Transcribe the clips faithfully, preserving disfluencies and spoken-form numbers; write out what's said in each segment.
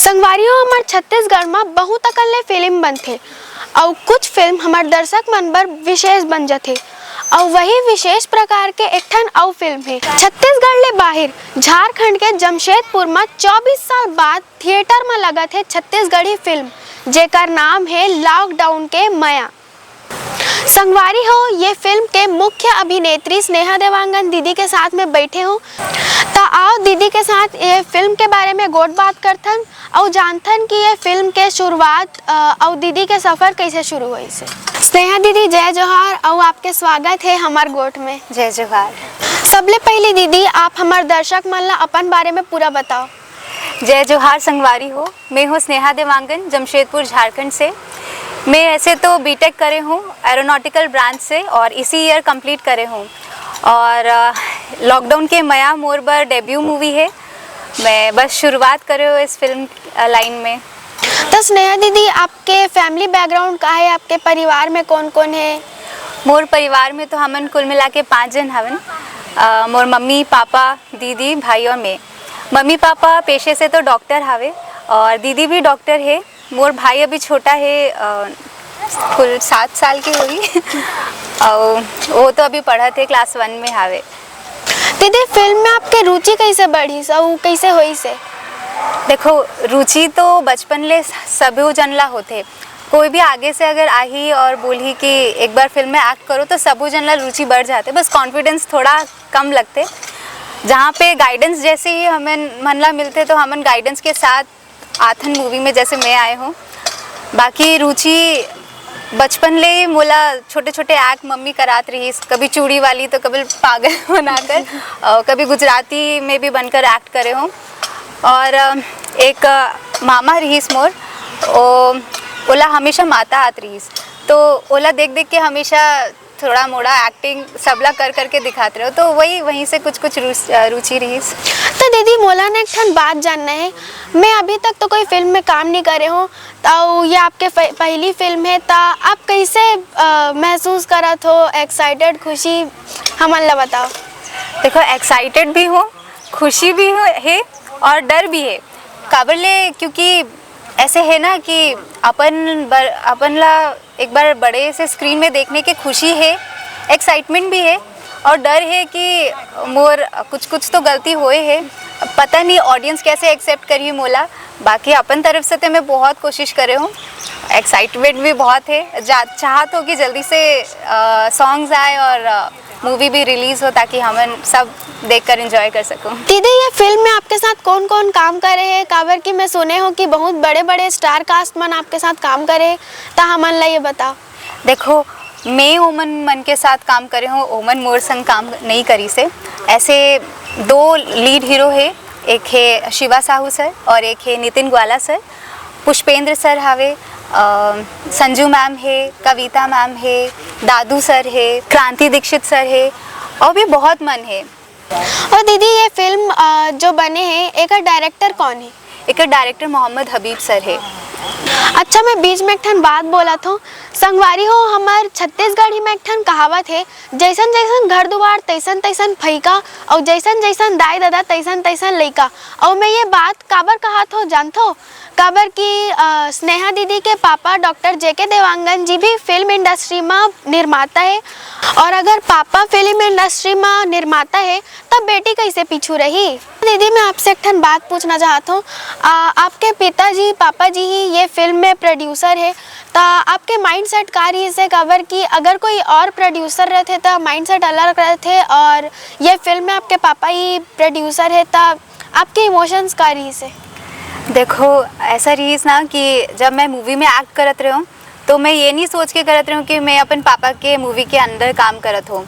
संगवारी हो, हमर छत्तीसगढ़ म बहुत अकन ले फिल्म बनथे, अउ कुछ फिल्म हमर दर्शक मन बर विशेष बन जथे, अउ वही विशेष प्रकार के एक ठन अउ फिल्म हे। छत्तीसगढ़ ले बाहिर झारखंड के जमशेदपुर म चौबीस साल बाद थिएटर म लगत हे छत्तीसगढ़ी फिल्म, जेकर नाम हे लॉकडाउन के मया। संगवारी हो, ये फिल्म के मुख्य अभिनेत्री स्नेहा देवांगन दीदी के साथ में बैठे हूँ। त आओ दीदी के साथ ये फिल्म के बारे में गोठ बात करथन अउ जानथन कि ये फिल्म के शुरुआत, अ, अउ दीदी के सफर कैसे शुरू होइस हे। स्नेहा दीदी, जय जोहार अउ आपके स्वागत हे हमर गोठ में। जय जोहार। सबले पहली दीदी, आप हमर दर्शक मन ला अपन बारे में पूरा बताओ। जय जोहार संगवारी हो, मैं हूँ स्नेहा देवांगन, जमशेदपुर, झारखंड से। मैं ऐसे तो बीटेक करे हूँ एरोनॉटिकल ब्रांच से और इसी ईयर कंप्लीट करे हूँ। और, अ, लॉकडाउन के मया मोर बर डेब्यू मूवी हे। मैं बस शुरुआत करे हूँ इस फिल्म, अ, लाइन में। तो स्नेहा दीदी, आपके फैमिली बैकग्राउंड का हे? आपके परिवार में कौन-कौन हे? मोर परिवार में तो हमन कुल मिला के पाँच जन हवन। अ, मोर मम्मी, पापा, दीदी, भाई और मैं। मम्मी पापा पेशे से तो डॉक्टर हावे और दीदी भी डॉक्टर हे। मोर भाई अभी छोटा हे, अ, कुल सात साल के होही। अउ वो तो अभी पढ़त हे, क्लास वन में हावे। दीदी, फिल्म में आपके रुचि कैसे बढ़िस अउ कैसे होइस हे? देखो, रुचि तो बचपन ले सबो जन ला होथे। कोई भी आगे से अगर आही और बोलही कि एक बार फिल्म में एक्ट करो, तो सबो जन ला रुचि बढ़ जाथे, बस कॉन्फिडेंस थोड़ा कम लगथे। जहाँ पे गाइडेंस जैसे ही हमन मन ला मिलथे, तो हमन गाइडेंस के साथ आथन मूवी में, जैसे मैं आए हूँ। बाकी रुचि बचपन ले ही मोला छोटे-छोटे एक्ट मम्मी करात रहिस, कभी चूड़ी वाली तो कभी पागल बनाकर, और कभी गुजराती में भी बनकर एक्ट करे हूँ। और, अ, एक, अ, मामा रहिस मोर, ओ, ओला हमेशा माता आत रहिस, तो ओला देख-देख के हमेशा थोड़ा मोड़ा एक्टिंग सबला कर करके दिखात रहे हो, तो वही, वहीं से कुछ-कुछ रुच-, अ, रुचि रहिस। तो दीदी, मोला ना एक ठन बात जानना हे, मैं अभी तक तो कोई फिल्म में काम नहीं करे हूँ, तो ये आपके फ-, पहली फिल्म हे, तो आप कैसे, अ, महसूस करत हो, एक्साइटेड, खुशी, हमन ला बताओ। देखो, एक्साइटेड भी हूँ, खुशी भी हो-, हे और डर भी हे। काबर ले, क्योंकि ऐसे हे ना कि अपन बर-, अपन ला एक बार बड़े से स्क्रीन में देखने के खुशी हे, एक्साइटमेंट भी हे और डर हे कि मोर कुछ-कुछ तो गलती होए हे। पता नहीं ऑडियंस कैसे एक्सेप्ट करही मोला। बाकी अपन तरफ से तो मैं बहुत कोशिश करे हूँ, एक्साइटमेंट भी बहुत हे। जा-, चाहत हो कि जल्दी से, अ, सॉन्ग्स आए और, अ, मूवी भी रिलीज हो, ताकि हमन सब देखकर एंजॉय कर सकूं। दीदी, ये फिल्म में आपके साथ कौन-कौन काम करे हे? काबर कि मैं सुने हूँ कि बहुत बड़े-बड़े स्टार कास्ट मन आपके साथ काम करे हे, त हमन ला ये बताओ। देखो, मैं ओमन मन के साथ काम करे हूँ, ओमन मोर संग काम नहीं करिस हे। ऐसे दो लीड हीरो हे, एक हे शिवा साहू सर और एक हे नितिन ग्वाला सर। पुष्पेंद्र सर हावे, अ, संजू मैम हे, कविता मैम हे, दादू सर हे, क्रांति दीक्षित सर हे, और भी बहुत मन हे। और दीदी, ये फिल्म, अ, जो बने हे, एकर डायरेक्टर कौन हे? एकर डायरेक्टर मोहम्मद हबीब सर हे। अच्छा, मैं बीच में एक ठन बात बोलत हूँ। संगवारी हो, हमर छत्तीसगढ़ी में एक ठन कहावत हे, "जैसन जैसन घर दुआर, तैसन तैसन फइका, अउ जैसन जैसन दाई ददा, तैसन तैसन लइका।" अउ मैं ये बात काबर कहत हूँ, जानथो? काबर कि, अ, स्नेहा दीदी के पापा डॉक्टर जे के देवांगन जी भी फिल्म इंडस्ट्री म निर्माता हे, और अगर पापा फिल्म इंडस्ट्री म निर्माता हे, त बेटी कैसे पीछू रही? दीदी, मैं आपसे एक ठन बात पूछना चाहत हूँ। अ, आपके पिताजी, पापा जी ही ये फिल्म में प्रोड्यूसर हे, त आपके माइंडसेट का रहिस हे? काबर कि अगर कोई और प्रोड्यूसर रहते, त माइंडसेट अलग रहते, और ये फिल्म में आपके पापा ही प्रोड्यूसर हे, त आपके इमोशंस का रहिस हे? देखो, ऐसा रहिस ना कि जब मैं मूवी में एक्ट करत रहे हूँ, तो मैं ये नहीं सोच के करत रहे हूँ कि मैं अपन पापा के मूवी के अंदर काम करत हूँ।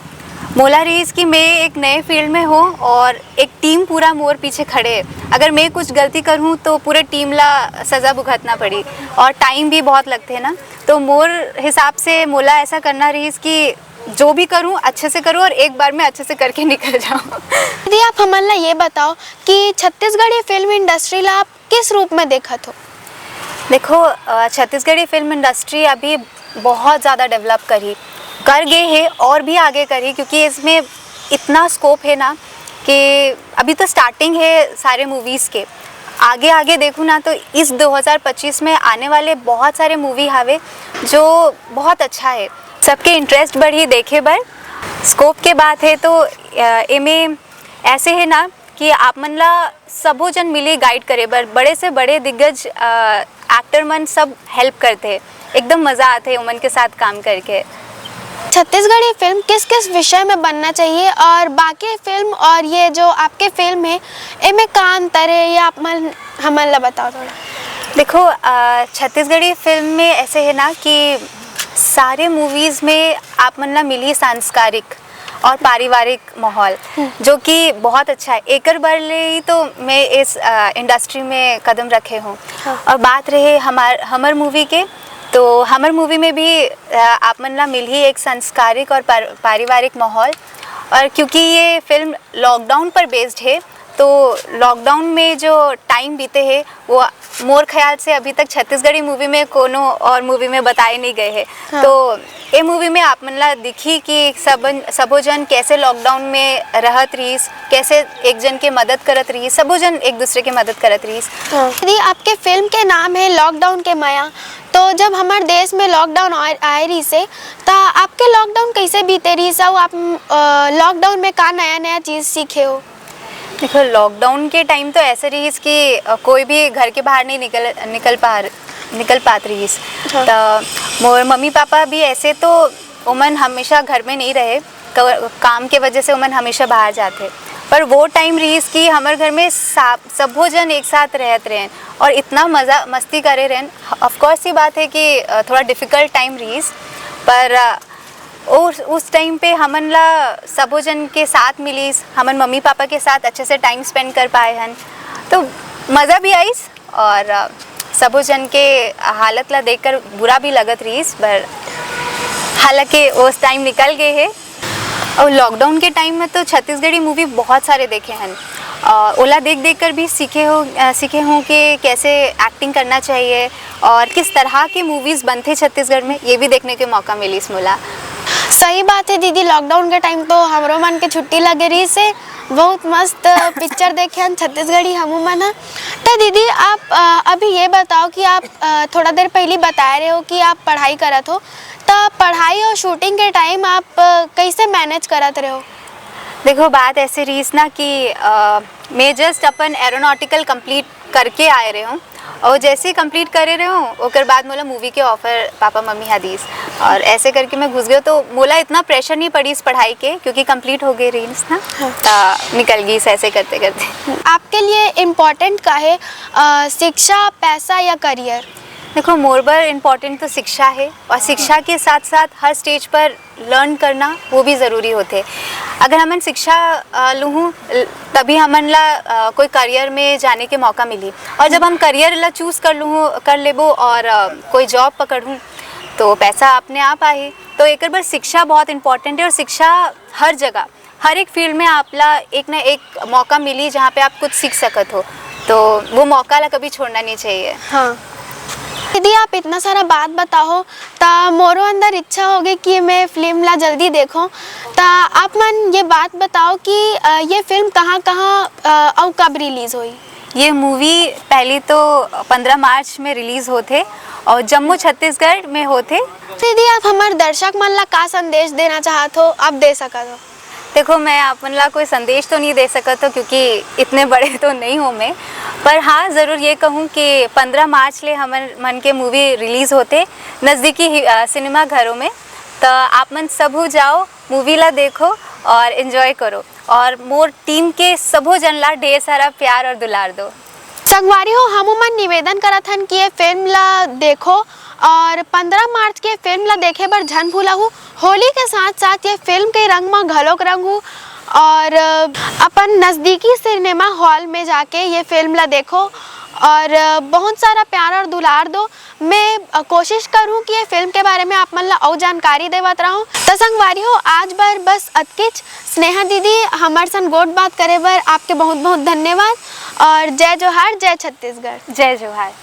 मोला रहिस कि मैं एक नए फील्ड में हूँ और एक टीम पूरा मोर पीछे खड़े है। अगर मैं कुछ गलती करूँ, तो पूरे टीम ला सजा भुगतना पड़ी और टाइम भी बहुत लगते है ना। तो मोर हिसाब से मोला ऐसा करना रहिस कि जो भी करूँ, अच्छे से करूँ और एक बार में अच्छे से करके निकल जाऊँ। दीदी, आप हमन ला ये बताओ कि छत्तीसगढ़ी फिल्म इंडस्ट्री ला आप किस रूप में देखत हो? देखो, अ, छत्तीसगढ़ी फिल्म इंडस्ट्री अभी बहुत ज़्यादा डेवलप करी, कर गए है और भी आगे करी, क्योंकि इसमें इतना स्कोप है ना कि अभी तो स्टार्टिंग है सारे मूवीज़ के। आगे आगे देखूँ ना, तो इस दो हज़ार पच्चीस में आने वाले बहुत सारे मूवी हावे जो बहुत अच्छा है। सबके इंटरेस्ट बढ़ी देखे बर। स्कोप के बात है तो अ, एमे ऐसे है ना कि आप मन ला सबो जन मिली गाइड करे बर, बड़े से बड़े दिग्गज एक्टर मन सब हेल्प करते हैं। एकदम मज़ा आते है उमन के साथ काम करके। छत्तीसगढ़ी फिल्म किस किस विषय में बनना चाहिए और बाकी फिल्म और ये जो आपके फिल्म है, इनमें का अंतर है, ये आप मन हमन ला बताओ थोड़ा। देखो अ, छत्तीसगढ़ी फिल्म में ऐसे है ना कि सारे मूवीज में आप मन ला मिली सांस्कारिक और पारिवारिक माहौल, जो कि बहुत अच्छा है। एकर बर ले ही तो मैं इस इंडस्ट्री में कदम रखे हूँ। और बात रहे हमार हमर मूवी के, तो हमर मूवी में भी अ, आप मन ला मिलही एक संस्कारिक और पार, पारिवारिक माहौल। और क्योंकि ये फिल्म लॉकडाउन पर बेस्ड है, तो लॉकडाउन में जो टाइम बीते है वो मोर ख्याल से अभी तक छत्तीसगढ़ी मूवी में कोनो और मूवी में बताए नहीं गए है। तो ये मूवी में आप मन ला दिखी कि सबन सबो जन कैसे लॉकडाउन में रहत रहीस, कैसे एक जन के मदद करत रहीस, सबो जन एक दूसरे के मदद करत रहीस। दीदी, आपके फिल्म के नाम है लॉकडाउन के मया, तो जब हमारे देश में लॉकडाउन आए आए रहीस है, तो आपके लॉकडाउन कैसे बीते रहीस, और आप अ, लॉकडाउन में का नया नया चीज़ सीखे हो? देखो, लॉकडाउन के टाइम तो ऐसे रहीस कि अ, कोई भी घर के बाहर नहीं निकल निकल पा निकल पात रहीस। तो मोर मम्मी पापा भी ऐसे तो उमन हमेशा घर में नहीं रहे, क- काम के वजह से उमन हमेशा बाहर जाते। पर वो टाइम रहीस कि हमर घर में सा- सबो जन एक साथ रहत रहेन और इतना मज़ा मस्ती करे रहेन। ऑफ कोर्स ये बात है कि अ, थोड़ा डिफिकल्ट टाइम रहीस, पर अ, उस उस टाइम पे हमन ला सबो जन के साथ मिलीस, हमन मम्मी पापा के साथ अच्छे से टाइम स्पेंड कर पाए हन, तो मज़ा भी आइस। और अ, सबो जन के हालत ला देखकर बुरा भी लगत रहीस, पर हालांकि उस टाइम निकल गए है। और लॉकडाउन के टाइम में तो छत्तीसगढ़ी मूवी बहुत सारे देखे हन। अ, ओला देख देख कर भी सीखे हो अ, सीखे हूँ कि कैसे एक्टिंग करना चाहिए और किस तरह के मूवीज बनथे छत्तीसगढ़ में, ये भी देखने के मौका मिलीस मोला। सही बात है दीदी, लॉकडाउन के टाइम तो हमरो मन के छुट्टी लगे रहीस है, बहुत मस्त पिक्चर देखे हन छत्तीसगढ़ी हमू मन ह। तो दीदी, आप अ, अभी ये बताओ कि आप अ, थोड़ा देर पहली बताए रहे हो कि आप पढ़ाई करत हो, तो पढ़ाई और शूटिंग के टाइम आप अ, कैसे मैनेज करत रहे हो? देखो, बात ऐसे रहीस ना कि अ, मैं जस्ट अपन एरोनॉटिकल कंप्लीट करके आए रहे हूँ, और जैसे ही कंप्लीट करे रहे हूँ, ओकर बाद मोला मूवी के ऑफर पापा मम्मी हा दीस, और ऐसे करके मैं घुस गई। तो मोला इतना प्रेशर नहीं पड़ीस पढ़ाई के, क्योंकि कंप्लीट हो गई रहीस ना। तो निकल गई ऐसे करते करते। आपके लिए इम्पोर्टेंट का है, अ, शिक्षा, पैसा या करियर? देखो, मोर बर इम्पोर्टेंट तो शिक्षा है, और शिक्षा के साथ साथ हर स्टेज पर लर्न करना वो भी ज़रूरी होथे। अगर हमन शिक्षा अ, लुहूँ, तभी हमन ला अ, कोई करियर में जाने के मौका मिली, और जब हम करियर ला चूज कर लुहूँ, कर लेबो और अ, कोई जॉब पकड़ूँ, तो पैसा अपने आप आही। तो एकर बर शिक्षा बहुत इम्पोर्टेंट है, और शिक्षा हर जगह, हर एक फील्ड में आप ला एक ना एक मौका मिली जहाँ पे आप कुछ सीख सकत हो, तो वो मौका ला कभी छोड़ना नहीं चाहिए। हाँ दीदी, आप इतना सारा बात बताओ, त मोरो अंदर इच्छा हो गई कि मैं फिल्म ला जल्दी देखो। त आप मन ये बात बताओ कि अ, ये फिल्म कहाँ कहाँ अ, और कब रिलीज होई? ये मूवी पहली तो पंद्रह मार्च में रिलीज होथे और जम्मू छत्तीसगढ़ में होथे। दीदी, आप हमारे दर्शक मन ला का संदेश देना चाहत हो, आप दे सकत हो। देखो, मैं आप मन ला कोई संदेश तो नहीं दे सकत हो, क्योंकि इतने बड़े तो नहीं हूँ मैं, पर हाँ, ज़रूर ये कहूँ कि पंद्रह मार्च ले हमन मन के मूवी रिलीज होथे नज़दीकी ही, अ, सिनेमा घरों में। तो आप मन सबू जाओ, मूवी ला देखो और एंजॉय करो, और मोर टीम के सबो जन ला ढेर सारा प्यार और दुलार दो। संगवारी हो, हमू मन निवेदन करत हन कि ये फिल्म ला देखो और पंद्रह मार्च के फिल्म ला देखे बर झन भूलहू। होली के साथ साथ ये फिल्म के रंग म घलोक रंगहू और अ, अपन नजदीकी सिनेमा हॉल में जाके ये फिल्म ला देखो और अ, बहुत सारा प्यार और दुलार दो। मैं अ, कोशिश करूँ कि ये फिल्म के बारे में आप मन ला अउ जानकारी देवत रहूँ। त संगवारी हो, आज बर बस अतकेच। स्नेहा दीदी, हमर सन गोठ बात करे बर आपके बहुत बहुत धन्यवाद और जय जोहार, जय छत्तीसगढ़। जय जोहार।